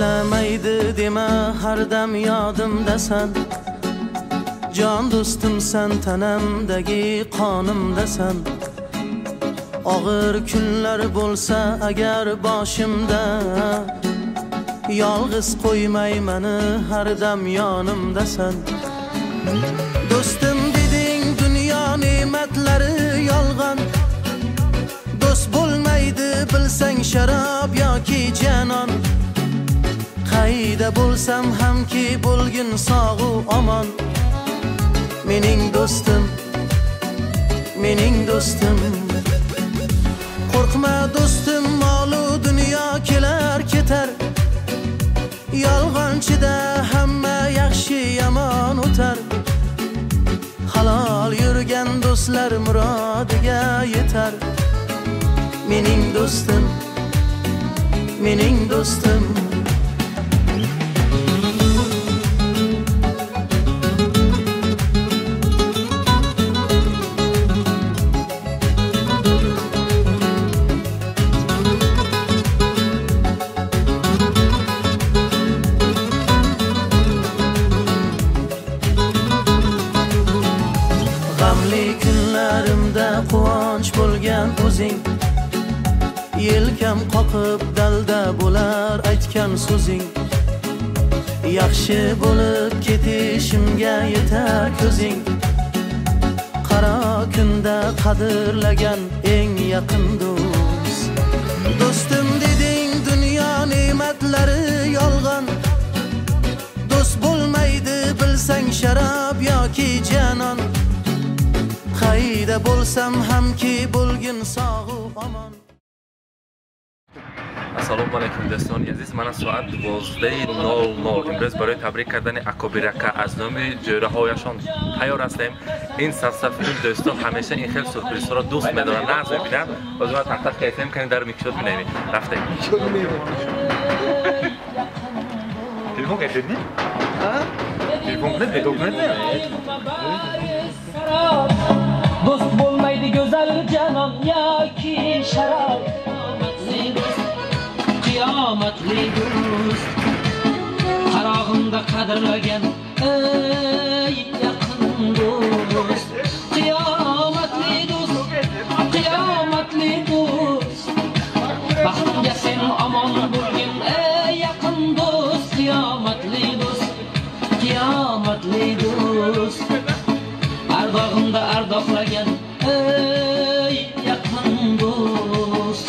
Eslamaydi dema har dam yodimdasan. Jon do'stimsan, tanamdagi qonimdasan. Og'ir kunlar bo'lsa agar boshimda, yolg'iz qo'ymay meni har dam yonimdasan. Do'stim deding dunyo ne'matlari yolg'on. Do'st bo'lmaydi bilsang sharob yoki janon. Qayda bo'lsam hamki bo'lgin sog'u omon. Mening do'stim, mening do'stim. Qo'rqma do'stim, molu dunyo kelar ketar. Yolg'onchida hamma yaxshi yomon o'tar. Halol yurgan do'stlar murodiga yetar. Mening do'stim, mening do'stim. G'amli kunlarimda quvonch bo'lgan o'zing, yelkam qoqib dalda bo'lar aytgan so'zing. Yaxshi bo'lib ketishimga yetar ko'zing. Qaro kunda qadrlagan eng yaqin do'st. Do'stim deding dunyo ne'matlari yolg'on. Do'st bo'lmaydi bilsang sharob yoki janon. Qayda bo'lsam hamki bo'lgin sog'u omon. Ассалому алайкум дӯстони азиз, мана соат 12:00. Имрӯз барои табрик кардани акобирака аз номи ҷӯраҳояшон тайёр ҳастем. Ин сафсафи дӯстон ҳамеша ин хел сюрпризҳоро дӯст медоранд, нағз мебинанд. Ҳозир ма тахтах кайфем кани дар микшод бинавем. Рафтем. Телефон кайфед ни? Телефон кунед, бедор кунед? Do'st bo'lmaydi go'zal janon yoki sharob. Qiyomatli do'st, qarog'imda qadrlagan ey yaqin do'st. Qiyomatli do'st, qiyomatli do'st. Baxtimga sen omon bo'lgin ey yaqin do'st. Qiyomatli do'st, qiyomatli do'st. Ardog'imda ardoqlagan ey yaqin do'st.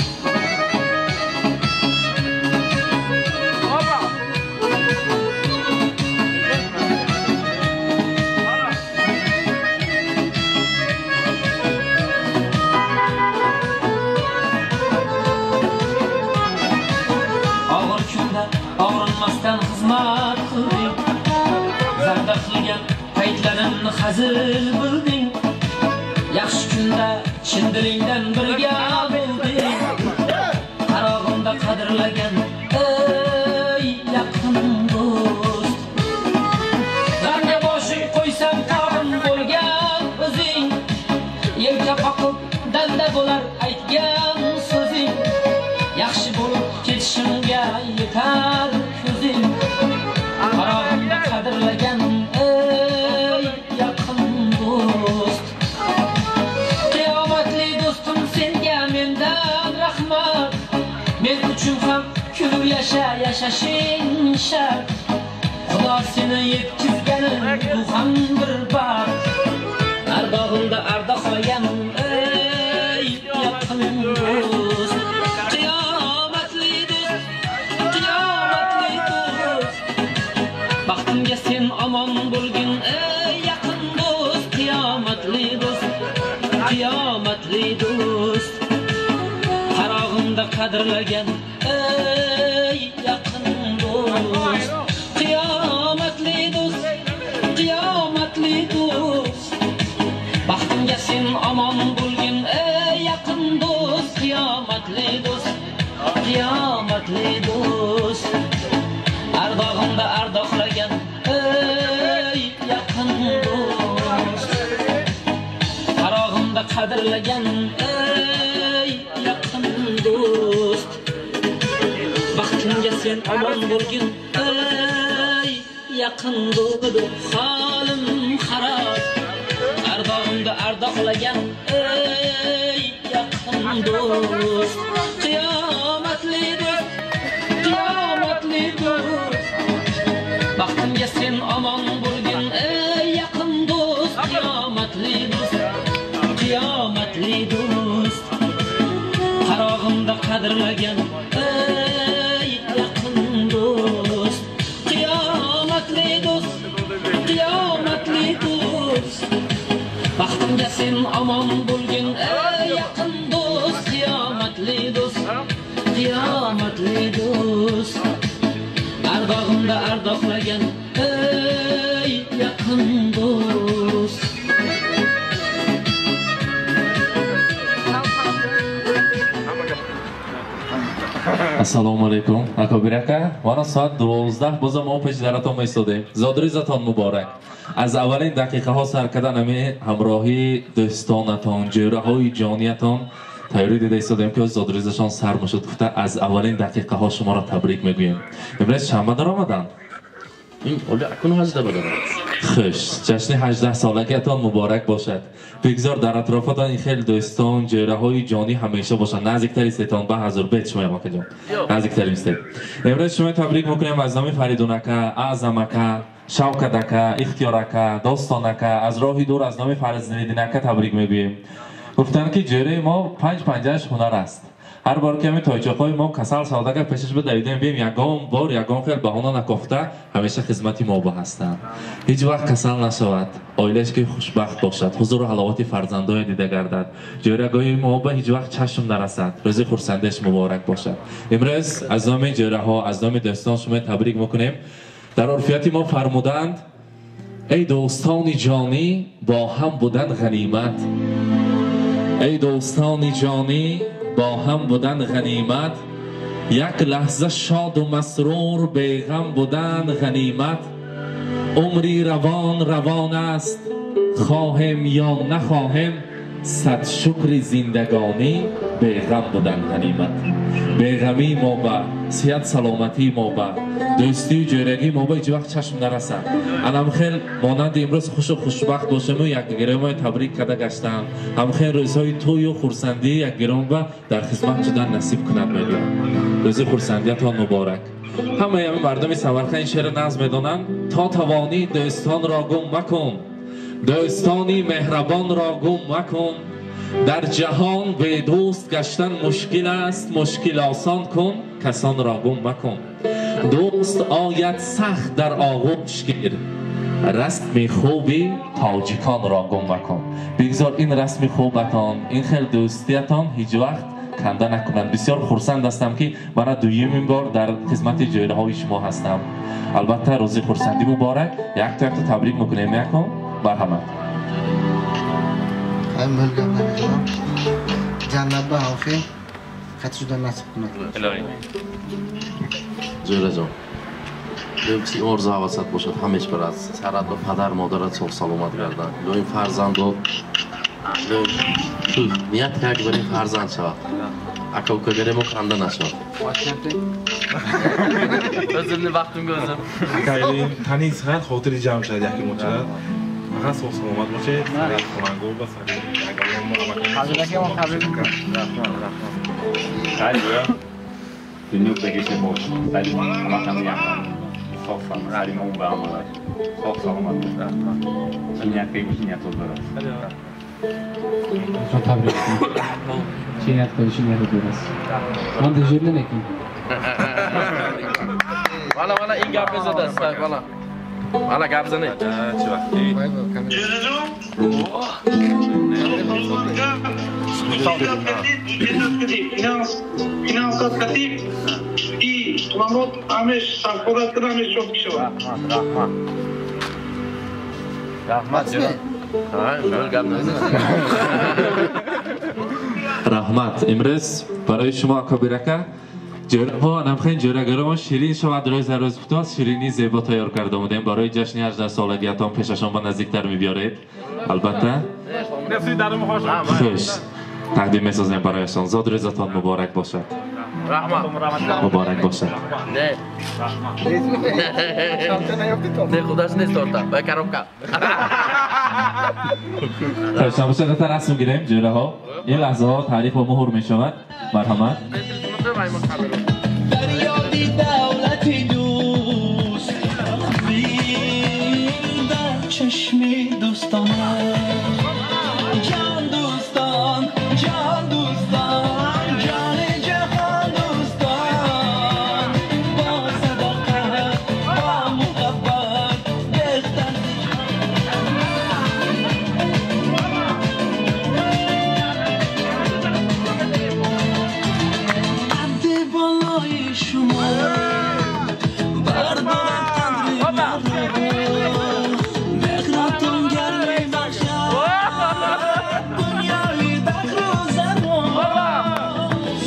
Og'ir kunda og'rinmasdan xizmat qilding, zarda qilgan paytlarimni hazil bilding. Yaxshi kunda chin dilingdan birga bo'lding. Qarog'imda qadrlagan ey yaqin do'st. G'amga boshing qo'ysam tog'im bo'lgan o'zing, yelka qoqib danda bo'lar aytgan so'zing. Yaxshi bo'lib ketishimga yetar ko'zing. Qarog'imda qadrlagan ey yaqin do'st. Qiyomatli do'stim senga mendan rahmat. Men uchun ham kulib yasha, yashashing shart. Xudo seni yetkizgani bu ham bir baxt. Ardog'imda ardoqlagan ey yaqin do'st. Qiyomatli do'st, qiyomatli do'st. Baxtimga sen omon bo'lgin ey yaqin do'st. Qiyomatli do'st, qiyomatli do'st. Qarog'imda qadrlagan ey yaqin do'st. Qiyomatli do'st, qiyomatli do'st. Baxtimga sen omon bo'lgin ey yaqin do'st. Qiyomatli do'st, qiyomatli do'st. Ardog'imda ardoqlagan ey yaqin do'st. Qarog'imda qadrlagan ey yaqin do'st. Baxtimga sen omon bo'lgin ey yaqin do'st, holim xarob. Ardog'imda ardoqlagan ey yaqin do'st, qiyomatli do'st, qiyomatli do'st. Baxtimga sen omon bo'lgin ey yaqin do'st, qiyomatli do'st, qiyomatli do'st. Qarog'imda qadrlagan ey yaqin do'st, qiyomatli do'st, qiyomatli do'st. Baxtimga sen omon bo'lgin ey yaqin do'st, qiyomatli do'st, qiyomatli do'st. Ardog'imda ardoqlagan ey yaqin do'st. Assalomu alaykum Akobir aka. Mana soat 12 бозам мо пеши даратон меистодем. Зодрӯзатон муборак. Аз аввалин дақиқаҳо сар кардан ҳамин ҳамроҳии дӯстонатон, ҷӯраҳои ҷониятон тайёрӣ дида истодем ки зодрӯзашон сар мешуд. Гуфта аз аввалин дақиқаҳо шуморо табрик мегӯем. Имрӯз шанба даромаданд? Хуш, ҷашни 18 солагиатон муборак бошад. Бигзор дар атрофатон ин хел дӯстон, ҷӯраҳои ҷонӣ ҳамеша бошанд. Наздиктар истетон ба ҳазур бет шумоям акаҷон. Наздиктар истед. Имрӯз шумо табрик мекунем аз номи Фаридун ака, Аъзам ака, Шавкат ака, Ихтиёр ака, Достон ака, аз роҳи дур аз номи Фарзиддин ака табрик мегӯем. Гуфтанд ки ҷӯраи мо 5-5 ҳунар аст. Ҳар бор ки ҳамин тойчоқҳои мо касал савдагар пешаш бидавидем, бием ягон бор ягон хел баҳона накофта ҳамеша хизмати мо ба ҳастанд. Ҳеҷ вақт касал нашавад, оилааш ки хушбахт бошад, ҳузуру ҳаловати фарзандое дида гардад, ҷӯрагоҳи мо ба ҳеҷ вақт чашм нарасад. Рӯзи хурсандиаш муборак бошад. Имрӯз аз номи ҷӯраҳо, аз номи дӯстон шумо табрик мекунем. Дар урфияти мо фармуданд: эй дӯстони ҷонӣ, бо ҳам будан ғанимат. Эй дӯстони ҷонӣ, бо ҳам будан ғанимат. Як лаҳза шоду масрур беғам будан ғанимат. Умри равон равон аст, хоҳем ё нахоҳем, сад шукри зиндагонӣ беғам будан ғанимат. Беғамии мо ба сиҳат саломатии мо ба дӯстию ҷӯрагии мо ба ҳеҷ вақт чашм нарасад. Анам хел монанди имрӯз хушу хушбахт бошему якдигаро табрик карда гаштам. Ҳамхел рӯзҳои тӯю хурсандии якдигарон ба дар хизмат шудан насиб кунад мегӯям. Рӯзи хурсандиятон муборак. Ҳамаи ҳамин мардуми Самарқанд ин шеъро нағз медонанд. То тавонӣ дӯстонро гум макун, дӯстони меҳрабонро гум макун. Дар ҷаҳон бедӯст гаштан мушкил аст, мушкил осон кун, касонро гум макун. Дӯст ояд сахт дар оғӯш гир, расми хуби тоҷиконро гум макун. Бигзор ин расми хубатон, ин хел дӯстиятон ҳеҷ вақт канда накунанд. Бисёр хурсанд ҳастам ки мана дуюмин бор дар хизмати ҷӯраҳои шумо ҳастам. Албатта рӯзи хурсандӣ муборак. Якто якто табрик мекунем. Якум марҳамат. Ҷаннат ба ҳамхел хати шуда насиб кунад. Ҷӯраҷон, лӯкси орзу ҳавасат бошад, ҳамеш барад. Сарат ба падар модарат соғ саломат гарданд. Лӯим фарзандот, ният кард бари фарзанд шавад. Ака укагаремо канда нашавад. O'zimni baxtimga o'zim. Тани сиҳат, хотири ҷамъ шавад яки мочад. Фақат соғ саломат бошед, сарат хонангор ба сари Дунё бегеше бош. Сари ҳаматам яқин. Соғ саломат, сари мо ба амалаш. Соғ саломат бош. Чи ният кардӣ, чи ният дорад. Чун табрик. Чи ният кардӣ, чи ният дорад. Ман дежурный некам. Вала вала ин гап мезадааст, вала. Вала гап занед. Чи вақти? Раҳмат. Имрӯз барои шумо Акобир ака ҷӯраҳо намхен ҷӯрагаромо ширин шавад. Рӯз дар рӯз путоз ширинии зебо тайёр карда омадем барои ҷашни 18 солагиятон. Пешашон ба наздиктар мебиёред. Албатта хуш тақдим месозем барояшон. Зод рӯзатон муборак бошад. Раҳмат. Муборак бошад. Не. Не, худаш нест торта. Ба коробка. Хоҳиш бошад, расм гирем ҷӯраҳо. Ин лаҳзаҳо таърих ба муҳр мешавад. Марҳамат. Дар ёди давлати дӯст дар чашми дӯстон ҷон дӯстон, ҷон дӯстон, ҷони ҷаҳон дӯстон, бо садоқат, бо муҳаббат бехтар. Қадди болои шумо бардорад қадри маро, меҳратон гарми бахшад дунёи бахру заро,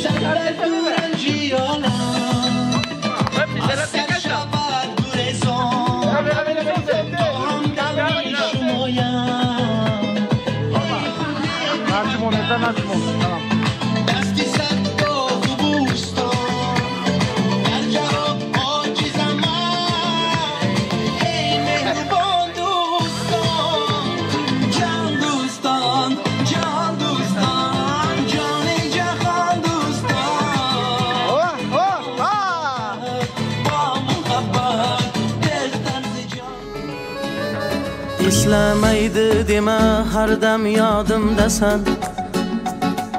сардарду ранҷиёнам аз сар шавад гурезон, дорам далми шумоям. Дасти сад боғу бӯстон дар ҷавоб оҷизам ман, эй меҳрубон дӯстон, ҷон дӯстон, ҷон дӯстон, ҷони ҷаҳон дӯстон, бо муҳаббат бехтар зи ҷон. Eslamaydi dema har dam yodimdasan,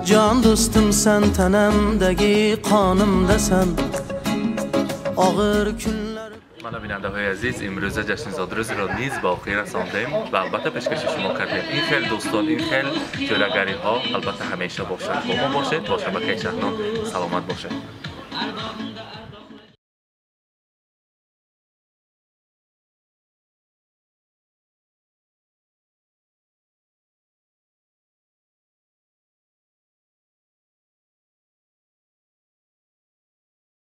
jon do'stimsan, tanamdagi qonimdasan, og'ir kunlar. Мана бинандаҳои азиз, имрӯза ҷашни зодрӯзро низ ба охир расондем ва албатта пешкаши шумо кардем. Ин хел дӯстон, ин хел ҷӯрагариҳо албатта ҳамеша бошад. Бо мо бошед, бо шабакаи Шаҳнон. Саломат бошед.